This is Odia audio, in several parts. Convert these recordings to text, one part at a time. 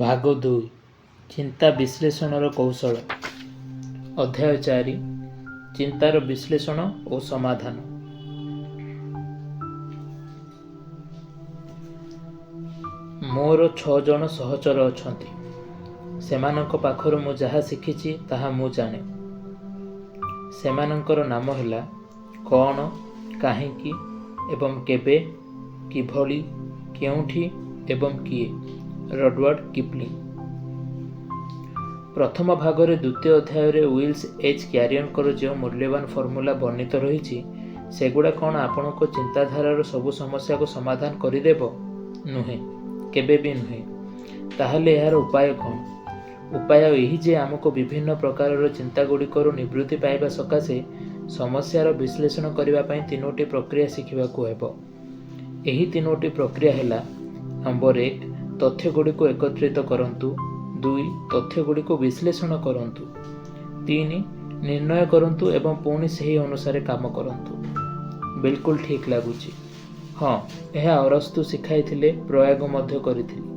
ଭାଗ 2, ଚିନ୍ତା ବିଶ୍ଳେଷଣର କୌଶଳ। ଅଧ୍ୟାୟ 4, ଚିନ୍ତାର ବିଶ୍ଳେଷଣ ଓ ସମାଧାନ। ମୋର 6 ଜଣ ସହଚର ଅଛନ୍ତି। ସେମାନଙ୍କ ପାଖରୁ ମୁଁ ଯାହା ଶିଖିଛି ତାହା ମୁଁ ଜାଣେ। ସେମାନଙ୍କର ନାମ ହେଲା କ'ଣ, କାହିଁକି ଏବଂ କେବେ, କିଭଳି, କେଉଁଠି ଏବଂ କିଏ। ରଡୱାର୍ଡ କିପଲିଂ। ପ୍ରଥମ ଭାଗରେ ଦ୍ୱିତୀୟ ଅଧ୍ୟାୟରେ ୱିଲ୍ସ ଏଚ୍ କ୍ୟାରିଅନଙ୍କର ଯେଉଁ ମୂଲ୍ୟବାନ ଫର୍ମୁଲା ବର୍ଣ୍ଣିତ ରହିଛି, ସେଗୁଡ଼ା କ'ଣ ଆପଣଙ୍କ ଚିନ୍ତାଧାରାର ସବୁ ସମସ୍ୟାକୁ ସମାଧାନ କରିଦେବ? ନୁହେଁ, କେବେ ବି ନୁହେଁ। ତାହେଲେ ଏହାର ଉପାୟ କ'ଣ? ଉପାୟ ଏହି ଯେ ଆମକୁ ବିଭିନ୍ନ ପ୍ରକାରର ଚିନ୍ତାଗୁଡ଼ିକରୁ ନିବୃତ୍ତି ପାଇବା ସକାଶେ ସମସ୍ୟାର ବିଶ୍ଳେଷଣ କରିବା ପାଇଁ ତିନୋଟି ପ୍ରକ୍ରିୟା ଶିଖିବାକୁ ହେବ। ଏହି ତିନୋଟି ପ୍ରକ୍ରିୟା ହେଲା: ନମ୍ବର 1, ତଥ୍ୟଗୁଡ଼ିକୁ ଏକତ୍ରିତ କରନ୍ତୁ। 2, ତଥ୍ୟଗୁଡ଼ିକୁ ବିଶ୍ଳେଷଣ କରନ୍ତୁ। 3, ନିର୍ଣ୍ଣୟ କରନ୍ତୁ ଏବଂ ପୁଣି ସେହି ଅନୁସାରେ କାମ କରନ୍ତୁ। ବିଲକୁଲ ଠିକ୍ ଲାଗୁଛି। ହଁ, ଏହା ଅରସ୍ତୁ ଶିଖାଇଥିଲେ, ପ୍ରୟୋଗ ମଧ୍ୟ କରିଥିଲି।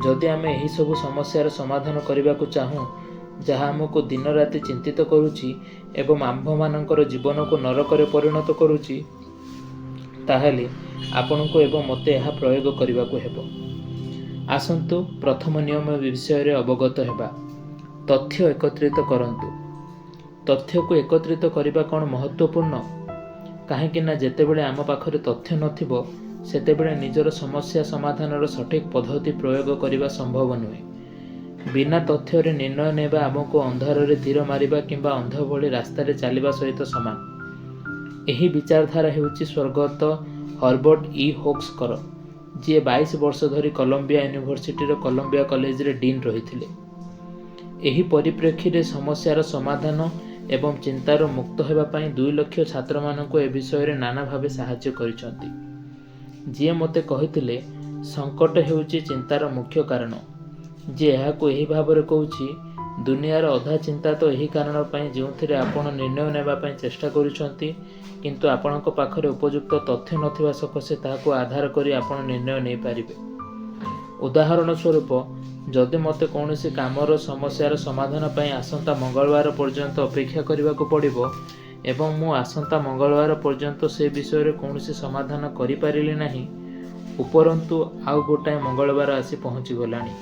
ଯଦି ଆମେ ଏହିସବୁ ସମସ୍ୟାର ସମାଧାନ କରିବାକୁ ଚାହୁଁ, ଯାହା ଆମକୁ ଦିନରାତି ଚିନ୍ତିତ କରୁଛି ଏବଂ ଆମ୍ଭମାନଙ୍କର ଜୀବନକୁ ନରକରେ ପରିଣତ କରୁଛି, ତାହେଲେ ଆପଣଙ୍କୁ ଏବଂ ମୋତେ ଏହା ପ୍ରୟୋଗ କରିବାକୁ ହେବ। ଆସନ୍ତୁ ପ୍ରଥମ ନିୟମ ବିଷୟରେ ଅବଗତ ହେବା। ତଥ୍ୟ ଏକତ୍ରିତ କରନ୍ତୁ। ତଥ୍ୟକୁ ଏକତ୍ରିତ କରିବା କ'ଣ ମହତ୍ତ୍ୱପୂର୍ଣ୍ଣ? କାହିଁକି ନା ଯେତେବେଳେ ଆମ ପାଖରେ ତଥ୍ୟ ନଥିବ, ସେତେବେଳେ ନିଜର ସମସ୍ୟା ସମାଧାନର ସଠିକ୍ ପଦ୍ଧତି ପ୍ରୟୋଗ କରିବା ସମ୍ଭବ ନୁହେଁ। ବିନା ତଥ୍ୟରେ ନିର୍ଣ୍ଣୟ ନେବା ଆମକୁ ଅନ୍ଧାରରେ ତୀର ମାରିବା କିମ୍ବା ଅନ୍ଧ ଭଳି ରାସ୍ତାରେ ଚାଲିବା ସହିତ ସମାନ। ଏହି ବିଚାରଧାରା ହେଉଛି ସ୍ୱର୍ଗତ ହର୍ବର୍ଟ ଇ ହୋକ୍ସଙ୍କର, ଯିଏ 22 ବର୍ଷ ଧରି କଲମ୍ବିଆ ୟୁନିଭର୍ସିଟିର କଲମ୍ବିଆ କଲେଜରେ ଡିନ୍ ରହିଥିଲେ। ଏହି ପରିପ୍ରେକ୍ଷୀରେ ସମସ୍ୟାର ସମାଧାନ ଏବଂ ଚିନ୍ତାରୁ ମୁକ୍ତ ହେବା ପାଇଁ 2 ଲକ୍ଷ ଛାତ୍ରମାନଙ୍କୁ ଏ ବିଷୟରେ ନାନା ଭାବେ ସାହାଯ୍ୟ କରିଛନ୍ତି। ଯିଏ ମୋତେ କହିଥିଲେ, ସଙ୍କଟ ହେଉଛି ଚିନ୍ତାର ମୁଖ୍ୟ କାରଣ। ଯିଏ ଏହାକୁ ଏହି ଭାବରେ କହୁଛି, ଦୁନିଆର ଅଧା ଚିନ୍ତା ତ ଏହି କାରଣ ପାଇଁ ଯେଉଁଥିରେ ଆପଣ ନିର୍ଣ୍ଣୟ ନେବା ପାଇଁ ଚେଷ୍ଟା କରୁଛନ୍ତି, କିନ୍ତୁ ଆପଣଙ୍କ ପାଖରେ ଉପଯୁକ୍ତ ତଥ୍ୟ ନଥିବା ସକାଶେ ତାହାକୁ ଆଧାର କରି ଆପଣ ନିର୍ଣ୍ଣୟ ନେଇପାରିବେ। ଉଦାହରଣ ସ୍ୱରୂପ, ଯଦି ମୋତେ କୌଣସି କାମର ସମସ୍ୟାର ସମାଧାନ ପାଇଁ ଆସନ୍ତା ମଙ୍ଗଳବାର ପର୍ଯ୍ୟନ୍ତ ଅପେକ୍ଷା କରିବାକୁ ପଡ଼ିବ ଏବଂ ମୁଁ ଆସନ୍ତା ମଙ୍ଗଳବାର ପର୍ଯ୍ୟନ୍ତ ସେ ବିଷୟରେ କୌଣସି ସମାଧାନ କରିପାରିଲି ନାହିଁ, ଉପରନ୍ତୁ ଆଉ ଗୋଟାଏ ମଙ୍ଗଳବାର ଆସି ପହଞ୍ଚିଗଲାଣି।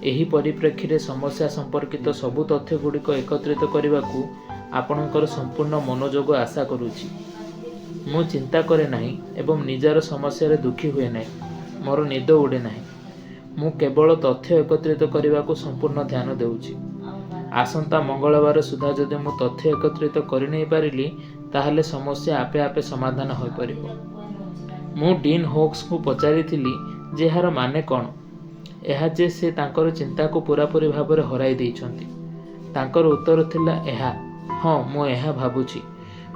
ଏହି ପରିପ୍ରେକ୍ଷୀରେ ସମସ୍ୟା ସମ୍ପର୍କିତ ସବୁ ତଥ୍ୟଗୁଡ଼ିକ ଏକତ୍ରିତ କରିବାକୁ ଆପଣଙ୍କର ସମ୍ପୂର୍ଣ୍ଣ ମନୋଯୋଗ ଆଶା କରୁଛି। ମୁଁ ଚିନ୍ତା କରେ ନାହିଁ ଏବଂ ନିଜର ସମସ୍ୟାରେ ଦୁଃଖୀ ହୁଏ ନାହିଁ। ମୋର ନିଦ ଉଡ଼େ ନାହିଁ। ମୁଁ କେବଳ ତଥ୍ୟ ଏକତ୍ରିତ କରିବାକୁ ସମ୍ପୂର୍ଣ୍ଣ ଧ୍ୟାନ ଦେଉଛି। ଆସନ୍ତା ମଙ୍ଗଳବାର ସୁଦ୍ଧା ଯଦି ମୁଁ ତଥ୍ୟ ଏକତ୍ରିତ କରିନେଇପାରିଲି, ତାହେଲେ ସମସ୍ୟା ଆପେ ଆପେ ସମାଧାନ ହୋଇପାରିବ। ମୁଁ ଡିନ୍ ହୋକ୍ସଙ୍କୁ ପଚାରିଥିଲି ଯେ ଏହାର ମାନେ କ'ଣ? ଏହା ଯେ ସେ ତାଙ୍କର ଚିନ୍ତାକୁ ପୂରାପୂରି ଭାବରେ ହରାଇ ଦେଇଛନ୍ତି। ତାଙ୍କର ଉତ୍ତର ଥିଲା ଏହା, ହଁ, ମୁଁ ଏହା ଭାବୁଛି।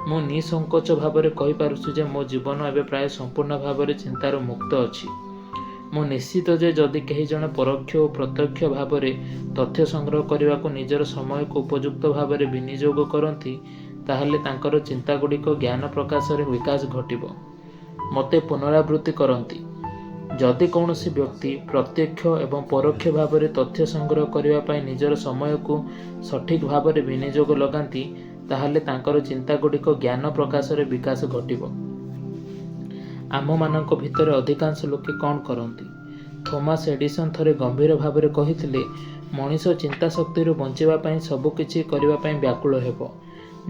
ମୁଁ ନିଃସଙ୍କୋଚ ଭାବରେ କହିପାରୁଛି ଯେ ମୋ ଜୀବନ ଏବେ ପ୍ରାୟ ସମ୍ପୂର୍ଣ୍ଣ ଭାବରେ ଚିନ୍ତାରୁ ମୁକ୍ତ ଅଛି। ମୁଁ ନିଶ୍ଚିତ ଯେ ଯଦି କେହି ଜଣେ ପରୋକ୍ଷ ଓ ପ୍ରତ୍ୟକ୍ଷ ଭାବରେ ତଥ୍ୟ ସଂଗ୍ରହ କରିବାକୁ ନିଜର ସମୟକୁ ଉପଯୁକ୍ତ ଭାବରେ ବିନିଯୋଗ କରନ୍ତି, ତାହେଲେ ତାଙ୍କର ଚିନ୍ତାଗୁଡ଼ିକ ଜ୍ଞାନ ପ୍ରକାଶରେ ବିକାଶ ଘଟିବ। ମୋତେ ପୁନରାବୃତ୍ତି କରନ୍ତି, ଯଦି କୌଣସି ବ୍ୟକ୍ତି ପ୍ରତ୍ୟକ୍ଷ ଏବଂ ପରୋକ୍ଷ ଭାବରେ ତଥ୍ୟ ସଂଗ୍ରହ କରିବା ପାଇଁ ନିଜର ସମୟକୁ ସଠିକ୍ ଭାବରେ ବିନିଯୋଗ ଲଗାନ୍ତି, ତାହେଲେ ତାଙ୍କର ଚିନ୍ତାଗୁଡ଼ିକ ଜ୍ଞାନ ପ୍ରକାଶରେ ବିକାଶ ଘଟିବ। ଆମମାନଙ୍କ ଭିତରେ ଅଧିକାଂଶ ଲୋକେ କ'ଣ କରନ୍ତି? ଥୋମାସ୍ ଏଡିସନ୍ ଥରେ ଗମ୍ଭୀର ଭାବରେ କହିଥିଲେ, ମଣିଷ ଚିନ୍ତା ଶକ୍ତିରୁ ବଞ୍ଚିବା ପାଇଁ ସବୁକିଛି କରିବା ପାଇଁ ବ୍ୟାକୁଳ ହେବ।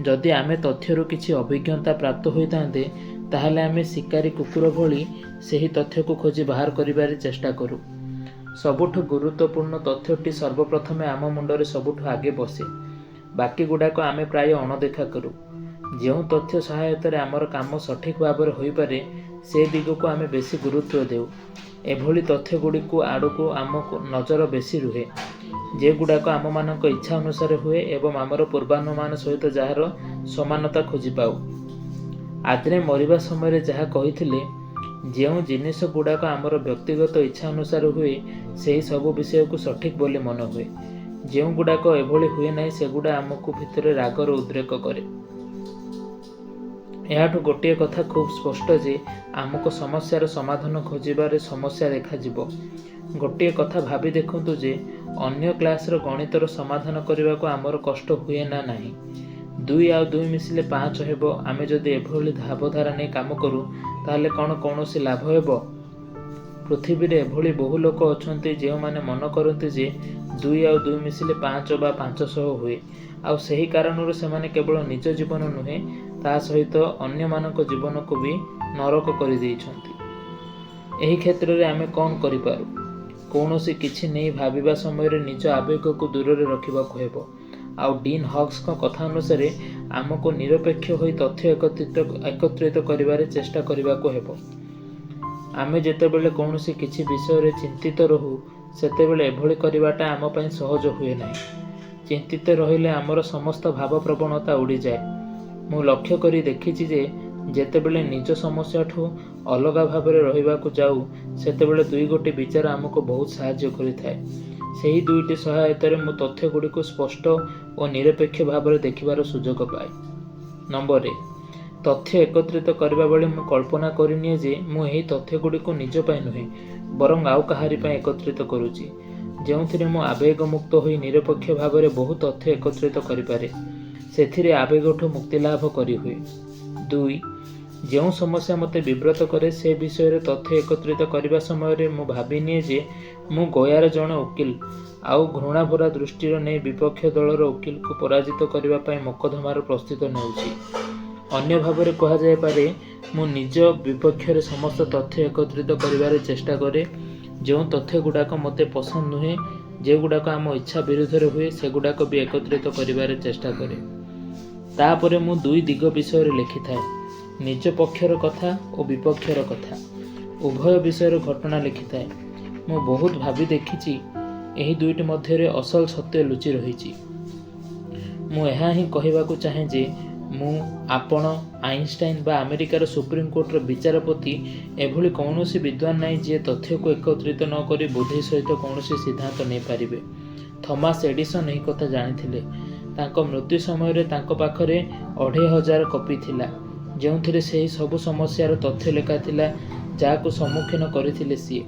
ଯଦି ଆମେ ତଥ୍ୟରୁ କିଛି ଅଭିଜ୍ଞତା ପ୍ରାପ୍ତ ହୋଇଥାନ୍ତେ, ତାହେଲେ ଆମେ ଶିକାରୀ କୁକୁର ଭଳି ସେହି ତଥ୍ୟକୁ ଖୋଜି ବାହାର କରିବାରେ ଚେଷ୍ଟା କରୁ। ସବୁଠୁ ଗୁରୁତ୍ୱପୂର୍ଣ୍ଣ ତଥ୍ୟଟି ସର୍ବପ୍ରଥମେ ଆମ ମୁଣ୍ଡରେ ସବୁଠୁ ଆଗେ ବସେ। ବାକି ଗୁଡ଼ାକ ଆମେ ପ୍ରାୟ ଅଣଦେଖା କରୁ। ଯେଉଁ ତଥ୍ୟ ସହାୟତାରେ ଆମର କାମ ସଠିକ୍ ଭାବରେ ହୋଇପାରେ, ସେ ଦିଗକୁ ଆମେ ବେଶୀ ଗୁରୁତ୍ୱ ଦେଉ। ଏଭଳି ତଥ୍ୟଗୁଡ଼ିକୁ ଆଡ଼କୁ ଆମ ନଜର ବେଶୀ ରୁହେ, ଯେଗୁଡ଼ାକ ଆମମାନଙ୍କ ଇଚ୍ଛା ଅନୁସାରେ ହୁଏ ଏବଂ ଆମର ପୂର୍ବାନୁମାନ ସହିତ ଯାହାର ସମାନତା ଖୋଜି ପାଉ। ଆଦ୍ରେ ମରିବା ସମୟରେ ଯାହା କହିଥିଲେ, ଯେଉଁ ଜିନିଷ ଗୁଡ଼ାକ ଆମର ବ୍ୟକ୍ତିଗତ ଇଚ୍ଛା ଅନୁସାରେ ହୁଏ, ସେହି ସବୁ ବିଷୟକୁ ସଠିକ୍ ବୋଲି ମନେ ହୁଏ। ଯେଉଁଗୁଡ଼ାକ ଏଭଳି ହୁଏ ନାହିଁ, ସେଗୁଡ଼ା ଆମକୁ ଭିତରେ ରାଗର ଉଦ୍ରେକ କରେ। ଏହାଠୁ ଗୋଟିଏ କଥା ଖୁବ୍ ସ୍ପଷ୍ଟ ଯେ ଆମକୁ ସମସ୍ୟାର ସମାଧାନ ଖୋଜିବାରେ ସମସ୍ୟା ଦେଖାଯିବ। ଗୋଟିଏ କଥା ଭାବି ଦେଖନ୍ତୁ ଯେ ଅନ୍ୟ କ୍ଲାସର ଗଣିତର ସମାଧାନ କରିବାକୁ ଆମର କଷ୍ଟ ହୁଏ ନା ନାହିଁ? ଦୁଇ ଆଉ ଦୁଇ ମିଶିଲେ ପାଞ୍ଚ ହେବ, ଆମେ ଯଦି ଏଭଳି ଭାବଧାରା ନେଇ କାମ କରୁ, ତାହେଲେ କ'ଣ କୌଣସି ଲାଭ ହେବ? ପୃଥିବୀରେ ଏଭଳି ବହୁ ଲୋକ ଅଛନ୍ତି ଯେଉଁମାନେ ମନ କରନ୍ତି ଯେ ଦୁଇ ଆଉ ଦୁଇ ମିଶିଲେ ପାଞ୍ଚ ବା 500 ହୁଏ। ଆଉ ସେହି କାରଣରୁ ସେମାନେ କେବଳ ନିଜ ଜୀବନ ନୁହେଁ, ତା ସହିତ ଅନ୍ୟମାନଙ୍କ ଜୀବନକୁ ବି ନରକ କରିଦେଇଛନ୍ତି। ଏହି କ୍ଷେତ୍ରରେ ଆମେ କ'ଣ କରିପାରୁ? କୌଣସି କିଛି ନେଇ ଭାବିବା ସମୟରେ ନିଜ ଆବେଗକୁ ଦୂରରେ ରଖିବାକୁ ହେବ। ଆଉ ଡିନ୍ ହକ୍ସଙ୍କ କଥା ଅନୁସାରେ ଆମକୁ ନିରପେକ୍ଷ ହୋଇ ତଥ୍ୟ ଏକତ୍ରିତ କରିବାରେ ଚେଷ୍ଟା କରିବାକୁ ହେବ। ଆମେ ଯେତେବେଳେ କୌଣସି କିଛି ବିଷୟରେ ଚିନ୍ତିତ ରହୁ, ସେତେବେଳେ ଏଭଳି କରିବାଟା ଆମ ପାଇଁ ସହଜ ହୁଏ ନାହିଁ। ଚିନ୍ତିତ ରହିଲେ ଆମର ସମସ୍ତ ଭାବପ୍ରବଣତା ଉଡ଼ିଯାଏ। ମୁଁ ଲକ୍ଷ୍ୟ କରି ଦେଖିଛି ଯେ ଯେତେବେଳେ ନିଜ ସମସ୍ୟାଠୁ ଅଲଗା ଭାବରେ ରହିବାକୁ ଯାଉ, ସେତେବେଳେ ଦୁଇଗୋଟି ବିଚାର ଆମକୁ ବହୁତ ସାହାଯ୍ୟ କରିଥାଏ। ସେହି ଦୁଇଟି ସହାୟତାରେ ମୁଁ ତଥ୍ୟଗୁଡ଼ିକୁ ସ୍ପଷ୍ଟ ଓ ନିରପେକ୍ଷ ଭାବରେ ଦେଖିବାର ସୁଯୋଗ ପାଏ। ନମ୍ବର 1, ତଥ୍ୟ ଏକତ୍ରିତ କରିବା ବେଳେ ମୁଁ କଳ୍ପନା କରିନିଏ ଯେ ମୁଁ ଏହି ତଥ୍ୟଗୁଡ଼ିକୁ ନିଜ ପାଇଁ ନୁହେଁ, ବରଂ ଆଉ କାହାରି ପାଇଁ ଏକତ୍ରିତ କରୁଛି, ଯେଉଁଥିରେ ମୁଁ ଆବେଗମୁକ୍ତ ହୋଇ ନିରପେକ୍ଷ ଭାବରେ ବହୁ ତଥ୍ୟ ଏକତ୍ରିତ କରିପାରେ। ସେଥିରେ ଆବେଗଠୁ ମୁକ୍ତିଲାଭ କରିହୁଏ। 2, ଯେଉଁ ସମସ୍ୟା ମୋତେ ବିବ୍ରତ କରେ, ସେ ବିଷୟରେ ତଥ୍ୟ ଏକତ୍ରିତ କରିବା ସମୟରେ ମୁଁ ଭାବିନିଏ ଯେ ମୁଁ ଗୟାର ଜଣେ ଓକିଲ ଆଉ ଘୃଣାଭରା ଦୃଷ୍ଟିର ନେଇ ବିପକ୍ଷ ଦଳର ଓକିଲକୁ ପରାଜିତ କରିବା ପାଇଁ ମୋକଦ୍ଦମାର ପ୍ରସ୍ତୁତି ନେଉଛି। ଅନ୍ୟ ଭାବରେ କୁହାଯାଇପାରେ, ମୁଁ ନିଜ ବିପକ୍ଷରେ ସମସ୍ତ ତଥ୍ୟ ଏକତ୍ରିତ କରିବାରେ ଚେଷ୍ଟା କରେ। ଯେଉଁ ତଥ୍ୟଗୁଡ଼ାକ ମୋତେ ପସନ୍ଦ ନୁହେଁ, ଯେଉଁଗୁଡ଼ାକ ଆମ ଇଚ୍ଛା ବିରୁଦ୍ଧରେ ହୁଏ, ସେଗୁଡ଼ାକ ବି ଏକତ୍ରିତ କରିବାରେ ଚେଷ୍ଟା କରେ। ତାପରେ ମୁଁ ଦୁଇ ଦିଗ ବିଷୟରେ ଲେଖିଥାଏ, ନିଜ ପକ୍ଷର କଥା ଓ ବିପକ୍ଷର କଥା। ଉଭୟ ବିଷୟରେ ଘଟଣା ଲେଖିଥାଏ। ମୁଁ ବହୁତ ଭାବି ଦେଖିଛି, ଏହି ଦୁଇଟି ମଧ୍ୟରେ ଅସଲ ସତ୍ୟ ଲୁଚି ରହିଛି। ମୁଁ ଏହା ହିଁ କହିବାକୁ ଚାହେଁ ଯେ ମୁଁ, ଆପଣ, ଆଇନଷ୍ଟାଇନ୍ ବା ଆମେରିକାର ସୁପ୍ରିମକୋର୍ଟର ବିଚାରପତି, ଏଭଳି କୌଣସି ବିଦ୍ୱାନ ନାହିଁ ଯିଏ ତଥ୍ୟକୁ ଏକତ୍ରିତ ନ କରି ବୁଦ୍ଧି ସହିତ କୌଣସି ସିଦ୍ଧାନ୍ତ ନେଇପାରିବେ। ଥମାସ ଏଡିସନ୍ ଏହି କଥା ଜାଣିଥିଲେ। ତାଙ୍କ ମୃତ୍ୟୁ ସମୟରେ ତାଙ୍କ ପାଖରେ 2500 କପି ଥିଲା, ଯେଉଁଥିରେ ସେହି ସବୁ ସମସ୍ୟାର ତଥ୍ୟ ଲେଖାଥିଲା ଯାହାକୁ ସମ୍ମୁଖୀନ କରିଥିଲେ ସିଏ।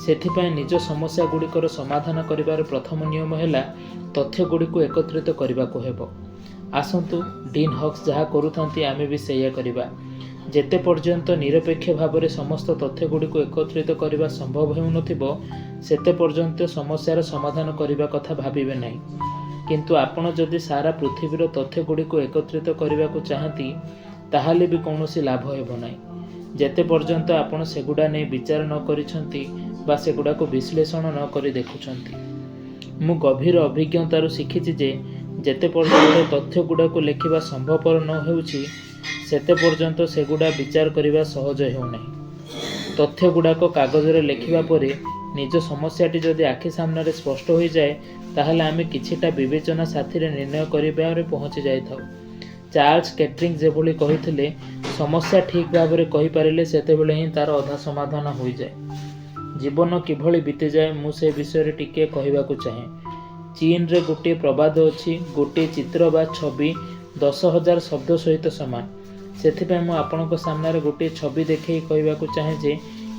ସେଥିପାଇଁ ନିଜ ସମସ୍ୟାଗୁଡ଼ିକର ସମାଧାନ କରିବାର ପ୍ରଥମ ନିୟମ ହେଲା ତଥ୍ୟଗୁଡ଼ିକୁ ଏକତ୍ରିତ କରିବାକୁ ହେବ। ଆସନ୍ତୁ, ଡିନ୍ ହକ୍ସ ଯାହା କରୁଥାନ୍ତି ଆମେ ବି ସେଇଆ କରିବା। ଯେତେ ପର୍ଯ୍ୟନ୍ତ ନିରପେକ୍ଷ ଭାବରେ ସମସ୍ତ ତଥ୍ୟଗୁଡ଼ିକୁ ଏକତ୍ରିତ କରିବା ସମ୍ଭବ ହେଉନଥିବ, ସେତେ ପର୍ଯ୍ୟନ୍ତ ସମସ୍ୟାର ସମାଧାନ କରିବା କଥା ଭାବିବେ ନାହିଁ। କିନ୍ତୁ ଆପଣ ଯଦି ସାରା ପୃଥିବୀର ତଥ୍ୟଗୁଡ଼ିକୁ ଏକତ୍ରିତ କରିବାକୁ ଚାହାନ୍ତି, ତାହେଲେ ବି କୌଣସି ଲାଭ ହେବ ନାହିଁ, ଯେତେ ପର୍ଯ୍ୟନ୍ତ ଆପଣ ସେଗୁଡ଼ା ନେଇ ବିଚାର ନ କରିଛନ୍ତି ବା ସେଗୁଡ଼ାକୁ ବିଶ୍ଳେଷଣ ନ କରି ଦେଖୁଛନ୍ତି। ମୁଁ ଗଭୀର ଅଭିଜ୍ଞତାରୁ ଶିଖିଛି ଯେ ଯେତେ ପର୍ଯ୍ୟନ୍ତ ତଥ୍ୟଗୁଡ଼ାକୁ ଲେଖିବା ସମ୍ଭବପର ନ ହେଉଛି, ସେତେ ପର୍ଯ୍ୟନ୍ତ ସେଗୁଡ଼ା ବିଚାର କରିବା ସହଜ ହେଉନାହିଁ। ତଥ୍ୟଗୁଡ଼ାକ କାଗଜରେ ଲେଖିବା ପରେ ନିଜ ସମସ୍ୟାଟି ଯଦି ଆଖି ସାମ୍ନାରେ ସ୍ପଷ୍ଟ ହୋଇଯାଏ, ତାହେଲେ ଆମେ କିଛିଟା ବିବେଚନା ସାଥିରେ ନିର୍ଣ୍ଣୟ କରିବାରେ ପହଞ୍ଚି ଯାଇଥାଉ। ଚାର୍ଲସ କେଟ୍ରିଂ ଯେଭଳି କହିଥିଲେ, ସମସ୍ୟା ଠିକ୍ ଭାବରେ କହିପାରିଲେ ସେତେବେଳେ ହିଁ ତା'ର ଅଧା ସମାଧାନ ହୋଇଯାଏ। ଜୀବନ କିଭଳି ବିତିଯାଏ, ମୁଁ ସେ ବିଷୟରେ ଟିକିଏ କହିବାକୁ ଚାହେଁ। ଚୀନରେ ଗୋଟିଏ ପ୍ରବାଦ ଅଛି, ଗୋଟିଏ ଚିତ୍ର ବା ଛବି 10,000 ଶବ୍ଦ ସହିତ ସମାନ। ସେଥିପାଇଁ ମୁଁ ଆପଣଙ୍କ ସାମ୍ନାରେ ଗୋଟିଏ ଛବି ଦେଖେଇ କହିବାକୁ ଚାହେଁ ଯେ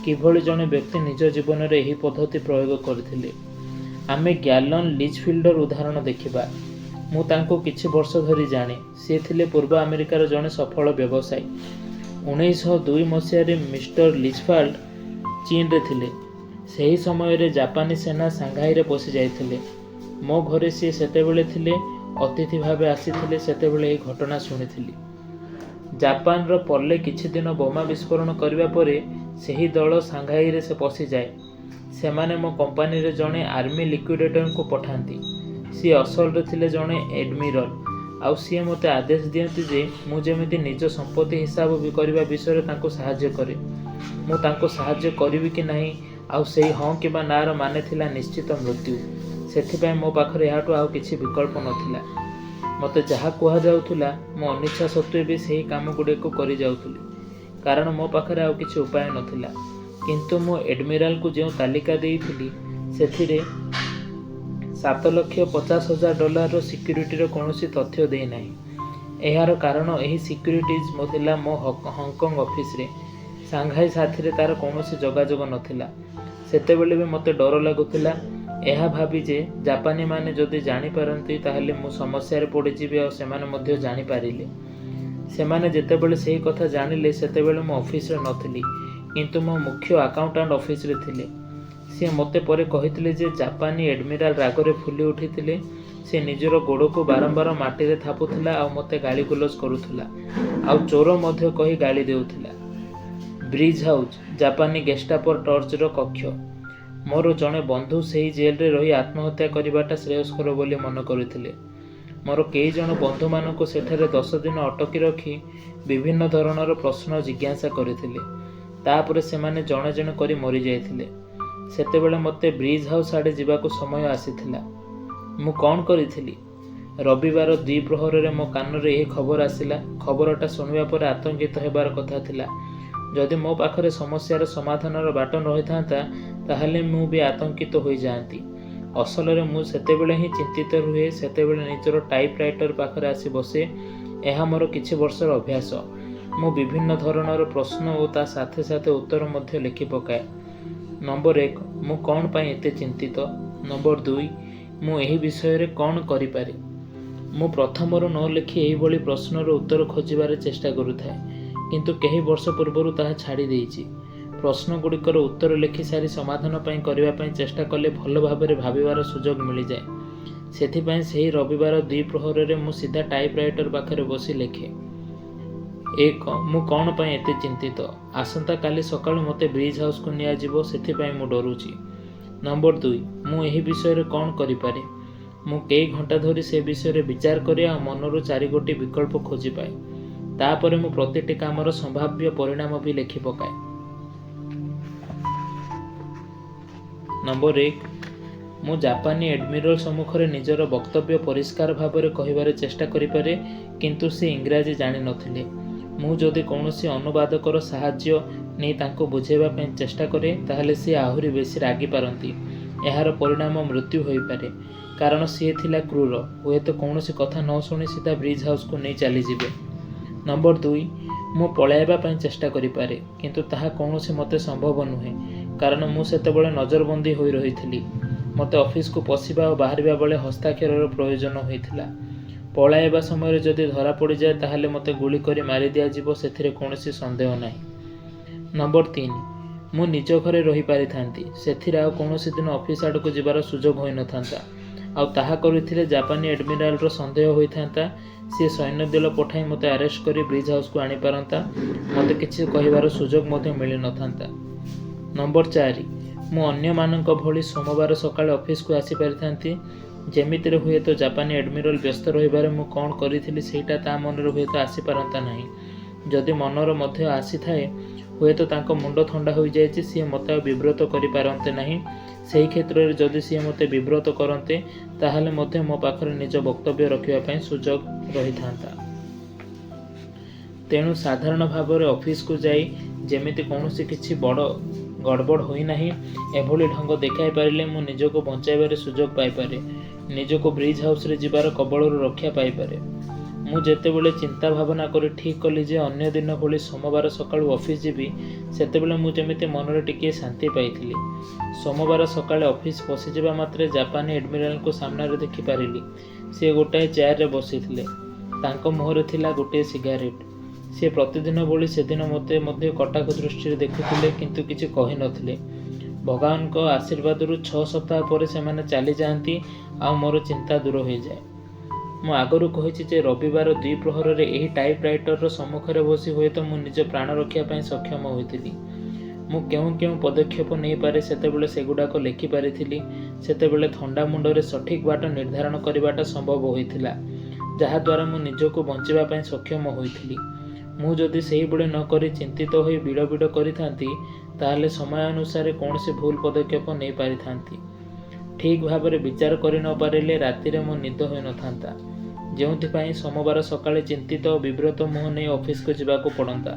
କିଭଳି ଜଣେ ବ୍ୟକ୍ତି ନିଜ ଜୀବନରେ ଏହି ପଦ୍ଧତି ପ୍ରୟୋଗ କରିଥିଲେ। ଆମେ ଗ୍ୟାଲନ୍ ଲିଚଫିଲ୍ଡର ଉଦାହରଣ ଦେଖିବା। ମୁଁ ତାଙ୍କୁ କିଛି ବର୍ଷ ଧରି ଜାଣେ। ସିଏ ଥିଲେ ପୂର୍ବ ଆମେରିକାର ଜଣେ ସଫଳ ବ୍ୟବସାୟୀ। 1902 ମସିହାରେ ମିଷ୍ଟର ଲିଚଫାଲ୍ଡ ଚୀନରେ ଥିଲେ। ସେହି ସମୟରେ ଜାପାନୀ ସେନା ସାଂଘାଇରେ ପଶିଯାଇଥିଲେ। ମୋ ଘରେ ସିଏ ସେତେବେଳେ ଥିଲେ, ଅତିଥି ଭାବେ ଆସିଥିଲେ, ସେତେବେଳେ ଏହି ଘଟଣା ଶୁଣିଥିଲି। ଜାପାନର ପର୍ଲେ କିଛି ଦିନ ବୋମା ବିସ୍ଫୋରଣ କରିବା ପରେ ସେହି ଦଳ ସାଂଘାଇରେ ସେ ପଶିଯାଏ। ସେମାନେ ମୋ କମ୍ପାନୀରେ ଜଣେ ଆର୍ମି ଲିକ୍ୱିଡେଟରଙ୍କୁ ପଠାନ୍ତି। ସିଏ ଅସଲରେ ଥିଲେ ଜଣେ ଏଡମିରଲ, ଆଉ ସିଏ ମୋତେ ଆଦେଶ ଦିଅନ୍ତି ଯେ ମୁଁ ଯେମିତି ନିଜ ସମ୍ପତ୍ତି ହିସାବ କରିବା ବିଷୟରେ ତାଙ୍କୁ ସାହାଯ୍ୟ କରେ। ମୁଁ ତାଙ୍କୁ ସାହାଯ୍ୟ କରିବି କି ନାହିଁ, ଆଉ ସେଇ ହଁ କିମ୍ବା ନାର ମାନେ ଥିଲା ନିଶ୍ଚିତ ମୃତ୍ୟୁ। ସେଥିପାଇଁ ମୋ ପାଖରେ ଏହାଠୁ ଆଉ କିଛି ବିକଳ୍ପ ନଥିଲା। ମୋତେ ଯାହା କୁହାଯାଉଥିଲା, ମୁଁ ଅନିଚ୍ଛା ସତ୍ତ୍ୱେ ବି ସେହି କାମଗୁଡ଼ିକୁ କରିଯାଉଥିଲି, କାରଣ ମୋ ପାଖରେ ଆଉ କିଛି ଉପାୟ ନଥିଲା। କିନ୍ତୁ ମୁଁ ଏଡମିରାଲକୁ ଯେଉଁ ତାଲିକା ଦେଇଥିଲି, ସେଥିରେ $7,50,000ର ସିକ୍ୟୁରିଟିର କୌଣସି ତଥ୍ୟ ଦେଇନାହିଁ। ଏହାର କାରଣ ଏହି ସିକ୍ୟୁରିଟିଜ୍ ଥିଲା ମୋ ହଂକଂ ଅଫିସରେ। ସାଂଘାଇ ସାଥିରେ ତା'ର କୌଣସି ଯୋଗାଯୋଗ ନଥିଲା। ସେତେବେଳେ ବି ମୋତେ ଡର ଲାଗୁଥିଲା ଏହା ଭାବି ଯେ ଜାପାନୀମାନେ ଯଦି ଜାଣିପାରନ୍ତି ତାହେଲେ ମୁଁ ସମସ୍ୟାରେ ପଡ଼ିଯିବି। ଆଉ ସେମାନେ ମଧ୍ୟ ଜାଣିପାରିଲେ। ସେମାନେ ଯେତେବେଳେ ସେହି କଥା ଜାଣିଲେ, ସେତେବେଳେ ମୁଁ ଅଫିସରେ ନଥିଲି, କିନ୍ତୁ ମୋ ମୁଖ୍ୟ ଆକାଉଣ୍ଟାଣ୍ଟ ଅଫିସରେ ଥିଲେ। ସିଏ ମୋତେ ପରେ କହିଥିଲେ ଯେ ଜାପାନୀ ଏଡମିରାଲ ରାଗରେ ଫୁଲି ଉଠିଥିଲେ। ସେ ନିଜର ଗୋଡ଼କୁ ବାରମ୍ବାର ମାଟିରେ ଥାପୁଥିଲା ଆଉ ମୋତେ ଗାଳିଗୁଲଜ କରୁଥିଲା ଆଉ ଚୋର ମଧ୍ୟ କହି ଗାଳି ଦେଉଥିଲା। ବ୍ରିଜ୍ ହାଉସ୍, ଜାପାନୀ ଗେଷ୍ଟାପୋର ଟର୍ଚର କକ୍ଷ। ମୋର ଜଣେ ବନ୍ଧୁ ସେହି ଜେଲରେ ରହି ଆତ୍ମହତ୍ୟା କରିବାଟା ଶ୍ରେୟସ୍କର ବୋଲି ମନେ କରିଥିଲେ। ମୋର କେଇ ଜଣ ବନ୍ଧୁମାନଙ୍କୁ ସେଠାରେ 10 ଦିନ ଅଟକି ରଖି ବିଭିନ୍ନ ଧରଣର ପ୍ରଶ୍ନ ଜିଜ୍ଞାସା କରିଥିଲେ। ତାପରେ ସେମାନେ ଜଣେ ଜଣେ କରି ମରିଯାଇଥିଲେ। ସେତେବେଳେ ମୋତେ ବ୍ରିଜ୍ ହାଉସ୍ ଆଡ଼େ ଯିବାକୁ ସମୟ ଆସିଥିଲା। ମୁଁ କ'ଣ କରିଥିଲି? ରବିବାର ଦ୍ୱିପ୍ରହରରେ ମୋ କାନରେ ଏହି ଖବର ଆସିଲା। ଖବରଟା ଶୁଣିବା ପରେ ଆତଙ୍କିତ ହେବାର କଥା ଥିଲା। ଯଦି ମୋ ପାଖରେ ସମସ୍ୟାର ସମାଧାନର ବାଟ ରହିଥାନ୍ତା, ତାହେଲେ ମୁଁ ବି ଆତଙ୍କିତ ହୋଇଯାଆନ୍ତି। ଅସଲରେ ମୁଁ ସେତେବେଳେ ହିଁ ଚିନ୍ତିତ ରୁହେ, ସେତେବେଳେ ନିଜର ଟାଇପ୍ ରାଇଟର ପାଖରେ ଆସି ବସେ। ଏହା ମୋର କିଛି ବର୍ଷର ଅଭ୍ୟାସ। ମୁଁ ବିଭିନ୍ନ ଧରଣର ପ୍ରଶ୍ନ ଓ ତା ସାଥେ ସାଥେ ଉତ୍ତର ମଧ୍ୟ ଲେଖି ପକାଏ। ନମ୍ବର 1, ମୁଁ କ'ଣ ପାଇଁ ଏତେ ଚିନ୍ତିତ? ନମ୍ବର 2, ମୁଁ ଏହି ବିଷୟରେ କ'ଣ କରିପାରେ? ମୁଁ ପ୍ରଥମରୁ ନ ଲେଖି ଏହିଭଳି ପ୍ରଶ୍ନର ଉତ୍ତର ଖୋଜିବାର ଚେଷ୍ଟା କରୁଥାଏ, କିନ୍ତୁ କେଇ ବର୍ଷ ପୂର୍ବରୁ ତାହା ଛାଡ଼ି ଦେଇଛି। ପ୍ରଶ୍ନଗୁଡ଼ିକର ଉତ୍ତର ଲେଖି ସାରି ସମାଧାନ ପାଇଁ କରିବା ପାଇଁ ଚେଷ୍ଟା କଲେ ଭଲ ଭାବରେ ଭାବିବାର ସୁଯୋଗ ମିଳିଯାଏ। ସେଥିପାଇଁ ସେହି ରବିବାର ଦ୍ୱିପ୍ରହରରେ ମୁଁ ସିଧା ଟାଇପ୍ ରାଇଟର ପାଖରେ ବସି ଲେଖେ। 1, ମୁଁ କ'ଣ ପାଇଁ ଏତେ ଚିନ୍ତିତ? ଆସନ୍ତା କାଲି ସକାଳୁ ମୋତେ ବ୍ରିଜ୍ ହାଉସ୍କୁ ନିଆଯିବ, ସେଥିପାଇଁ ମୁଁ ଡରୁଛି। ନମ୍ବର 2, ମୁଁ ଏହି ବିଷୟରେ କ'ଣ କରିପାରେ? ମୁଁ କେଇ ଘଣ୍ଟା ଧରି ସେ ବିଷୟରେ ବିଚାର କରେ ଆଉ ମନରୁ ଚାରିଗୋଟି ବିକଳ୍ପ ଖୋଜି ପାଏ। ତାପରେ ମୁଁ ପ୍ରତିଟି କାମର ସମ୍ଭାବ୍ୟ ପରିଣାମ ବି ଲେଖି ପକାଏ। ନମ୍ବର 1, ମୁଁ ଜାପାନୀ ଏଡମିରଲ ସମ୍ମୁଖରେ ନିଜର ବକ୍ତବ୍ୟ ପରିଷ୍କାର ଭାବରେ କହିବାର ଚେଷ୍ଟା କରିପାରେ, କିନ୍ତୁ ସେ ଇଂରାଜୀ ଜାଣିନଥିଲେ। ମୁଁ ଯଦି କୌଣସି ଅନୁବାଦକର ସାହାଯ୍ୟ ନେଇ ତାଙ୍କୁ ବୁଝାଇବା ପାଇଁ ଚେଷ୍ଟା କରେ, ତାହେଲେ ସିଏ ଆହୁରି ବେଶୀ ରାଗିପାରନ୍ତି। ଏହାର ପରିଣାମ ମୃତ୍ୟୁ ହୋଇପାରେ। କାରଣ ସିଏ ଥିଲା କ୍ରୂର। ହୁଏତ କୌଣସି କଥା ନ ଶୁଣି ସିଧା ବ୍ରିଜ୍ ହାଉସ୍କୁ ନେଇ ଚାଲିଯିବେ। ନମ୍ବର 2, ମୁଁ ପଳାଇବା ପାଇଁ ଚେଷ୍ଟା କରିପାରେ, କିନ୍ତୁ ତାହା କୌଣସି ମତେ ସମ୍ଭବ ନୁହେଁ, କାରଣ ମୁଁ ସେତେବେଳେ ନଜରବନ୍ଦୀ ହୋଇ ରହିଥିଲି। ମୋତେ ଅଫିସକୁ ପଶିବା ଓ ବାହାରିବା ବେଳେ ହସ୍ତାକ୍ଷରର ପ୍ରୟୋଜନ ହୋଇଥିଲା। ପଳାଇବା ସମୟରେ ଯଦି ଧରା ପଡ଼ିଯାଏ, ତାହେଲେ ମୋତେ ଗୁଳି କରି ମାରି ଦିଆଯିବ, ସେଥିରେ କୌଣସି ସନ୍ଦେହ ନାହିଁ। ନମ୍ବର 3, ମୁଁ ନିଜ ଘରେ ରହିପାରିଥାନ୍ତି। ସେଥିରେ ଆଉ କୌଣସି ଦିନ ଅଫିସ ଆଡ଼କୁ ଯିବାର ସୁଯୋଗ ହୋଇନଥାନ୍ତା। ଆଉ ତାହା କରିଥିଲେ ଜାପାନୀ ଏଡମିରାଲର ସନ୍ଦେହ ହୋଇଥାନ୍ତା। ସିଏ ସୈନ୍ୟଦଳ ପଠାଇ ମୋତେ ଆରେଷ୍ଟ କରି ବ୍ରିଜ୍ ହାଉସ୍କୁ ଆଣିପାରନ୍ତା। ମୋତେ କିଛି କହିବାର ସୁଯୋଗ ମଧ୍ୟ ମିଳିନଥାନ୍ତା। ନମ୍ବର 4, ମୁଁ ଅନ୍ୟମାନଙ୍କ ଭଳି ସୋମବାର ସକାଳେ ଅଫିସକୁ ଆସିପାରିଥାନ୍ତି। ଯେମିତିରେ ହୁଏତ ଜାପାନୀ ଏଡମିରାଲ ବ୍ୟସ୍ତ ରହିବାରେ ମୁଁ କ'ଣ କରିଥିଲି ସେଇଟା ତା ମନରେ ହୁଏତ ଆସିପାରନ୍ତା ନାହିଁ। ଯଦି ମନରେ ମଧ୍ୟ ଆସିଥାଏ, ହୁଏତ ତାଙ୍କ ମୁଣ୍ଡ ଥଣ୍ଡା ହୋଇଯାଇଛି, ସିଏ ମୋତେ ଆଉ ବିବ୍ରତ କରିପାରନ୍ତେ ନାହିଁ। ସେହି କ୍ଷେତ୍ରରେ ଯଦି ସିଏ ମୋତେ ବିବ୍ରତ କରନ୍ତେ, ତାହେଲେ ମଧ୍ୟ ମୋ ପାଖରେ ନିଜ ବକ୍ତବ୍ୟ ରଖିବା ପାଇଁ ସୁଯୋଗ ରହିଥାନ୍ତା। ତେଣୁ ସାଧାରଣ ଭାବରେ ଅଫିସକୁ ଯାଇ ଯେମିତି କୌଣସି କିଛି ବଡ଼ ଗଡ଼ବଡ଼ ହୋଇନାହିଁ, ଏଭଳି ଢଙ୍ଗ ଦେଖାଇ ପାରିଲେ ମୁଁ ନିଜକୁ ବଞ୍ଚାଇବାରେ ସୁଯୋଗ ପାଇପାରେ, ନିଜକୁ ବ୍ରିଜ୍ ହାଉସ୍ରେ ଯିବାର କବଳରୁ ରକ୍ଷା ପାଇପାରେ। ମୁଁ ଯେତେବେଳେ ଚିନ୍ତା ଭାବନା କରି ଠିକ୍ କଲି ଯେ ଅନ୍ୟ ଦିନ ଭଳି ସୋମବାର ସକାଳୁ ଅଫିସ ଯିବି, ସେତେବେଳେ ମୁଁ ଯେମିତି ମନରେ ଟିକିଏ ଶାନ୍ତି ପାଇଥିଲି। ସୋମବାର ସକାଳେ ଅଫିସ ପଶିଯିବା ମାତ୍ରେ ଜାପାନୀ ଏଡମିରାଲଙ୍କୁ ସାମ୍ନାରେ ଦେଖିପାରିଲି। ସିଏ ଗୋଟାଏ ଚେୟାରରେ ବସିଥିଲେ। ତାଙ୍କ ମୁହଁରେ ଥିଲା ଗୋଟିଏ ସିଗାରେଟ୍। ସିଏ ପ୍ରତିଦିନ ଭଳି ସେଦିନ ମୋତେ ମଧ୍ୟ କଟାକ୍ଷ ଦୃଷ୍ଟିରେ ଦେଖୁଥିଲେ, କିନ୍ତୁ କିଛି କହିନଥିଲେ। ଭଗବାନଙ୍କ ଆଶୀର୍ବାଦରୁ 6 ସପ୍ତାହ ପରେ ସେମାନେ ଚାଲିଯାଆନ୍ତି ଆଉ ମୋର ଚିନ୍ତା ଦୂର ହୋଇଯାଏ। ମୁଁ ଆଗରୁ କହିଛି ଯେ ରବିବାର ଦ୍ୱିପ୍ରହରରେ ଏହି ଟାଇପ୍ ରାଇଟରର ସମ୍ମୁଖରେ ବସି ହୁଏତ ମୁଁ ନିଜ ପ୍ରାଣ ରଖିବା ପାଇଁ ସକ୍ଷମ ହୋଇଥିଲି। ମୁଁ କେଉଁ କେଉଁ ପଦକ୍ଷେପ ନେଇପାରେ, ସେତେବେଳେ ସେଗୁଡ଼ାକ ଲେଖିପାରିଥିଲି। ସେତେବେଳେ ଥଣ୍ଡା ମୁଣ୍ଡରେ ସଠିକ୍ ବାଟ ନିର୍ଦ୍ଧାରଣ କରିବାଟା ସମ୍ଭବ ହୋଇଥିଲା, ଯାହାଦ୍ୱାରା ମୁଁ ନିଜକୁ ବଞ୍ଚିବା ପାଇଁ ସକ୍ଷମ ହୋଇଥିଲି। ମୁଁ ଯଦି ସେହିଭଳି ନ କରି ଚିନ୍ତିତ ହୋଇ ବିଳବିଳ କରିଥାନ୍ତି, ତାହେଲେ ସମୟାନୁସାରେ କୌଣସି ଭୁଲ ପଦକ୍ଷେପ ନେଇପାରିଥାନ୍ତି। ଠିକ୍ ଭାବରେ ବିଚାର କରି ନ ପାରିଲେ ରାତିରେ ମୋ ନିଦ ହୋଇନଥାନ୍ତା, ଯେଉଁଥିପାଇଁ ସୋମବାର ସକାଳେ ଚିନ୍ତିତ ଓ ବିବ୍ରତ ମୁହଁ ନେଇ ଅଫିସକୁ ଯିବାକୁ ପଡ଼ନ୍ତା।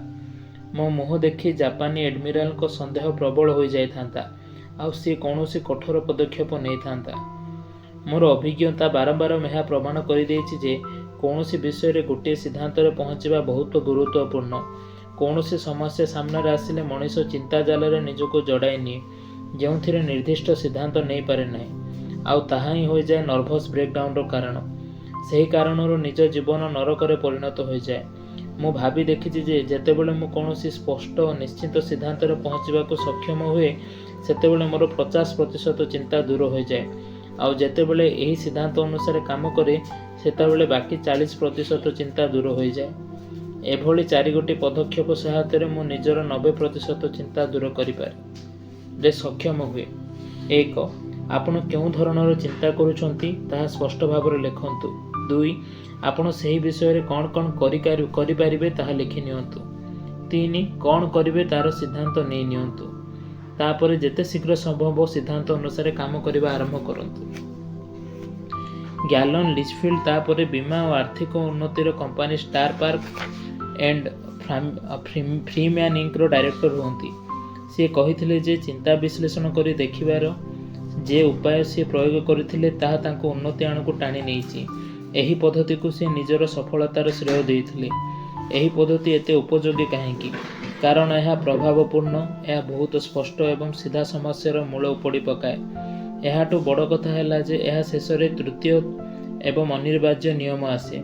ମୋ ମୁହଁ ଦେଖି ଜାପାନୀ ଏଡମିରାଲଙ୍କ ସନ୍ଦେହ ପ୍ରବଳ ହୋଇଯାଇଥାନ୍ତା ଆଉ ସିଏ କୌଣସି କଠୋର ପଦକ୍ଷେପ ନେଇଥାନ୍ତା। ମୋର ଅଭିଜ୍ଞତା ବାରମ୍ବାର ଏହା ପ୍ରମାଣ କରିଦେଇଛି ଯେ କୌଣସି ବିଷୟରେ ଗୋଟିଏ ସିଦ୍ଧାନ୍ତରେ ପହଞ୍ଚିବା ବହୁତ ଗୁରୁତ୍ୱପୂର୍ଣ୍ଣ। କୌଣସି ସମସ୍ୟା ସାମ୍ନାରେ ଆସିଲେ ମଣିଷ ଚିନ୍ତା ଜାଲରେ ନିଜକୁ ଜଡ଼ାଇ ନିଏ, ଯେଉଁଥିରେ ନିର୍ଦ୍ଦିଷ୍ଟ ସିଦ୍ଧାନ୍ତ ନେଇପାରେ ନାହିଁ। ଆଉ ତାହା ହିଁ ହୋଇଯାଏ ନର୍ଭସ୍ ବ୍ରେକ୍ଡାଉନ୍ର କାରଣ। ସେହି କାରଣରୁ ନିଜ ଜୀବନ ନରକରେ ପରିଣତ ହୋଇଯାଏ। ମୁଁ ଭାବି ଦେଖିଛି ଯେ ଯେତେବେଳେ ମୁଁ କୌଣସି ସ୍ପଷ୍ଟ ଓ ନିଶ୍ଚିତ ସିଦ୍ଧାନ୍ତରେ ପହଞ୍ଚିବାକୁ ସକ୍ଷମ ହୁଏ, ସେତେବେଳେ ମୋର 50% ଚିନ୍ତା ଦୂର ହୋଇଯାଏ। ଆଉ ଯେତେବେଳେ ଏହି ସିଦ୍ଧାନ୍ତ ଅନୁସାରେ କାମ କରେ, ସେତେବେଳେ ବାକି 40% ଚିନ୍ତା ଦୂର ହୋଇଯାଏ। ଏଭଳି ଚାରିଗୋଟି ପଦକ୍ଷେପ ସହାୟତାରେ ମୁଁ ନିଜର 90% ଚିନ୍ତା ଦୂର କରିପାରେ ସକ୍ଷମ ହୁଏ। 1, ଆପଣ କେଉଁ ଧରଣର ଚିନ୍ତା କରୁଛନ୍ତି ତାହା ସ୍ପଷ୍ଟ ଭାବରେ ଲେଖନ୍ତୁ। 2, ଆପଣ ସେହି ବିଷୟରେ କ'ଣ କ'ଣ କରିପାରିବେ ତାହା ଲେଖି ନିଅନ୍ତୁ। 3, କ'ଣ କରିବେ ତା'ର ସିଦ୍ଧାନ୍ତ ନେଇ ନିଅନ୍ତୁ। ତାପରେ ଯେତେ ଶୀଘ୍ର ସମ୍ଭବ ସିଦ୍ଧାନ୍ତ ଅନୁସାରେ କାମ କରିବା ଆରମ୍ଭ କରନ୍ତୁ। ଗ୍ୟାଲନ୍ ଲିଚଫିଲ୍ଡ ତାପରେ ବୀମା ଓ ଆର୍ଥିକ ଉନ୍ନତିର company star park and Freeman ଇଙ୍କର ଡାଇରେକ୍ଟର ହୁଅନ୍ତି। ସିଏ କହିଥିଲେ ଯେ ଚିନ୍ତା ବିଶ୍ଳେଷଣ କରି ଦେଖିବାର ଯେ ଉପାୟ ସିଏ ପ୍ରୟୋଗ କରିଥିଲେ, ତାହା ତାଙ୍କୁ ଉନ୍ନତି ଆଡ଼କୁ ଟାଣି ନେଇଛି। ଏହି ପଦ୍ଧତିକୁ ସେ ନିଜର ସଫଳତାର ଶ୍ରେୟ ଦେଇଥିଲେ। ଏହି ପଦ୍ଧତି ଏତେ ଉପଯୋଗୀ କାହିଁକି? କାରଣ ଏହା ପ୍ରଭାବପୂର୍ଣ୍ଣ, ଏହା ବହୁତ ସ୍ପଷ୍ଟ ଏବଂ ସିଧା ସମସ୍ୟାର ମୂଳ ଉପାଡ଼ି ପକାଏ। ଏହାଠୁ ବଡ଼ କଥା ହେଲା ଯେ ଏହା ଶେଷରେ ତୃତୀୟ ଏବଂ ଅନିବାର୍ଯ୍ୟ ନିୟମ ଆସେ,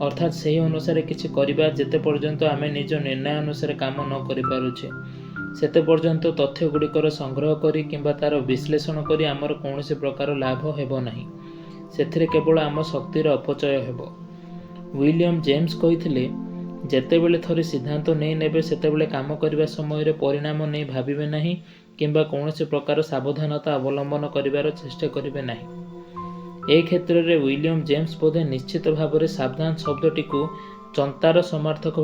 ଅର୍ଥାତ୍ ସେହି ଅନୁସାରେ କିଛି କରିବା। ଯେତେ ପର୍ଯ୍ୟନ୍ତ ଆମେ ନିଜ ନିର୍ଣ୍ଣୟ ଅନୁସାରେ କାମ ନ କରିପାରୁଛେ, ସେତେ ପର୍ଯ୍ୟନ୍ତ ତଥ୍ୟଗୁଡ଼ିକର ସଂଗ୍ରହ କରି କିମ୍ବା ତା'ର ବିଶ୍ଳେଷଣ କରି ଆମର କୌଣସି ପ୍ରକାର ଲାଭ ହେବ ନାହିଁ। ସେଥିରେ କେବଳ ଆମ ଶକ୍ତିର ଅପଚୟ ହେବ। ୱିଲିୟମ୍ ଜେମ୍ସ କହିଥିଲେ, ଯେତେବେଳେ ଥରେ ସିଦ୍ଧାନ୍ତ ନେଇ ନେବେ, ସେତେବେଳେ କାମ କରିବା ସମୟରେ ପରିଣାମ ନେଇ ଭାବିବେ ନାହିଁ କିମ୍ବା କୌଣସି ପ୍ରକାର ସାବଧାନତା ଅବଲମ୍ବନ କରିବାର ଚେଷ୍ଟା କରିବେ ନାହିଁ। ଏ କ୍ଷେତ୍ରରେ ୱିଲିୟମ୍ ଜେମ୍ସ ବୋଧେ ନିଶ୍ଚିତ ଭାବରେ ସାବଧାନ ଶବ୍ଦଟିକୁ ଚିନ୍ତାର ସମାର୍ଥକ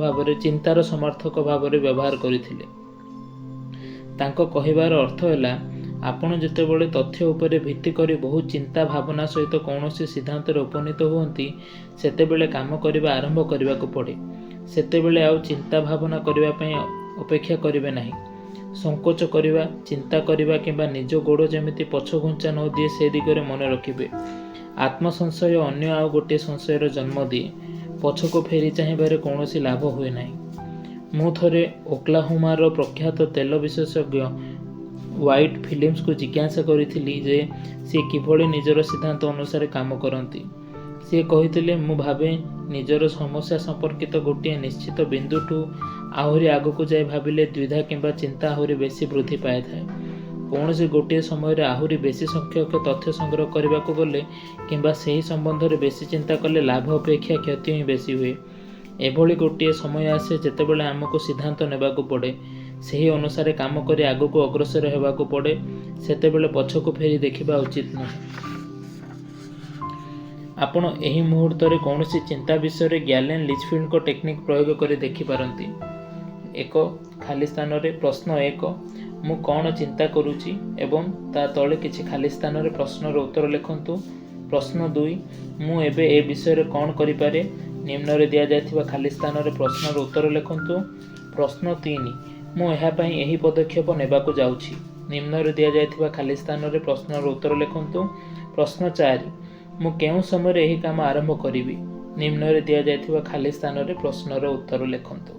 ଭାବରେ ବ୍ୟବହାର କରିଥିଲେ। ତାଙ୍କ କହିବାର ଅର୍ଥ ହେଲା, ଆପଣ ଯେତେବେଳେ ତଥ୍ୟ ଉପରେ ଭିତ୍ତି କରି ବହୁ ଚିନ୍ତା ଭାବନା ସହିତ କୌଣସି ସିଦ୍ଧାନ୍ତରେ ଉପନୀତ ହୁଅନ୍ତି, ସେତେବେଳେ କାମ କରିବା ଆରମ୍ଭ କରିବାକୁ ପଡ଼େ। ସେତେବେଳେ ଆଉ ଚିନ୍ତା ଭାବନା କରିବା ପାଇଁ ଅପେକ୍ଷା କରିବେ ନାହିଁ। ସଙ୍କୋଚ କରିବା, ଚିନ୍ତା କରିବା କିମ୍ବା ନିଜ ଗୋଡ଼ ଯେମିତି ପଛଘୁଞ୍ଚା ନ ଦିଏ, ସେ ଦିଗରେ ମନେ ରଖିବେ। ଆତ୍ମସଂଶୟ ଅନ୍ୟ ଆଉ ଗୋଟିଏ ସଂଶୟର ଜନ୍ମ ଦିଏ। ପଛକୁ ଫେରି ଚାହିଁବାରେ କୌଣସି ଲାଭ ହୁଏ ନାହିଁ। ମୁଁ ଥରେ ଓକ୍ଲାହୋମାର ପ୍ରଖ୍ୟାତ ତେଲ ବିଶେଷଜ୍ଞ ହ୍ୱାଇଟ୍ ଫିଲିପ୍ସଙ୍କୁ ଜିଜ୍ଞାସା କରିଥିଲି ଯେ ସିଏ କିଭଳି ନିଜର ସିଦ୍ଧାନ୍ତ ଅନୁସାରେ କାମ କରନ୍ତି। ସିଏ କହିଥିଲେ, ମୁଁ ଭାବେ ନିଜର ସମସ୍ୟା ସମ୍ପର୍କିତ ଗୋଟିଏ ନିଶ୍ଚିତ ବିନ୍ଦୁଠୁ ଆହୁରି ଆଗକୁ ଯାଇ ଭାବିଲେ ଦ୍ୱିଧା କିମ୍ବା ଚିନ୍ତା ଆହୁରି ବେଶୀ ବୃଦ୍ଧି ପାଇଥାଏ। କୌଣସି ଗୋଟିଏ ସମୟରେ ଆହୁରି ବେଶୀ ସଂଖ୍ୟକ ତଥ୍ୟ ସଂଗ୍ରହ କରିବାକୁ ଗଲେ କିମ୍ବା ସେହି ସମ୍ବନ୍ଧରେ ବେଶୀ ଚିନ୍ତା କଲେ ଲାଭ ଅପେକ୍ଷା କ୍ଷତି ହିଁ ବେଶୀ ହୁଏ। ଏଭଳି ଗୋଟିଏ ସମୟ ଆସେ ଯେତେବେଳେ ଆମକୁ ସିଦ୍ଧାନ୍ତ ନେବାକୁ ପଡ଼େ, ସେହି ଅନୁସାରେ କାମ କରି ଆଗକୁ ଅଗ୍ରସର ହେବାକୁ ପଡ଼େ। ସେତେବେଳେ ପଛକୁ ଫେରି ଦେଖିବା ଉଚିତ ନୁହେଁ। ଆପଣ ଏହି ମୁହୂର୍ତ୍ତରେ କୌଣସି ଚିନ୍ତା ବିଷୟରେ ଗ୍ୟାଲେନ୍ ଲିଚଫିଲ୍ଡଙ୍କ ଟେକ୍ନିକ୍ ପ୍ରୟୋଗ କରି ଦେଖିପାରନ୍ତି। ଏକ ଖାଲି ସ୍ଥାନରେ ପ୍ରଶ୍ନ 1, ମୁଁ କ'ଣ ଚିନ୍ତା କରୁଛି, ଏବଂ ତା ତଳେ କିଛି ଖାଲି ସ୍ଥାନରେ ପ୍ରଶ୍ନର ଉତ୍ତର ଲେଖନ୍ତୁ। ପ୍ରଶ୍ନ 2, ମୁଁ ଏବେ ଏ ବିଷୟରେ କ'ଣ କରିପାରେ? ନିମ୍ନରେ ଦିଆଯାଇଥିବା ଖାଲି ସ୍ଥାନରେ ପ୍ରଶ୍ନର ଉତ୍ତର ଲେଖନ୍ତୁ। ପ୍ରଶ୍ନ 3, ମୁଁ ଏହା ପାଇଁ ଏହି ପଦକ୍ଷେପ ନେବାକୁ ଯାଉଛି। ନିମ୍ନରେ ଦିଆଯାଇଥିବା ଖାଲି ସ୍ଥାନରେ ପ୍ରଶ୍ନର ଉତ୍ତର ଲେଖନ୍ତୁ। ପ୍ରଶ୍ନ 4, ମୁଁ କେଉଁ ସମୟରେ ଏହି କାମ ଆରମ୍ଭ କରିବି? ନିମ୍ନରେ ଦିଆଯାଇଥିବା ଖାଲି ସ୍ଥାନରେ ପ୍ରଶ୍ନର ଉତ୍ତର ଲେଖନ୍ତୁ।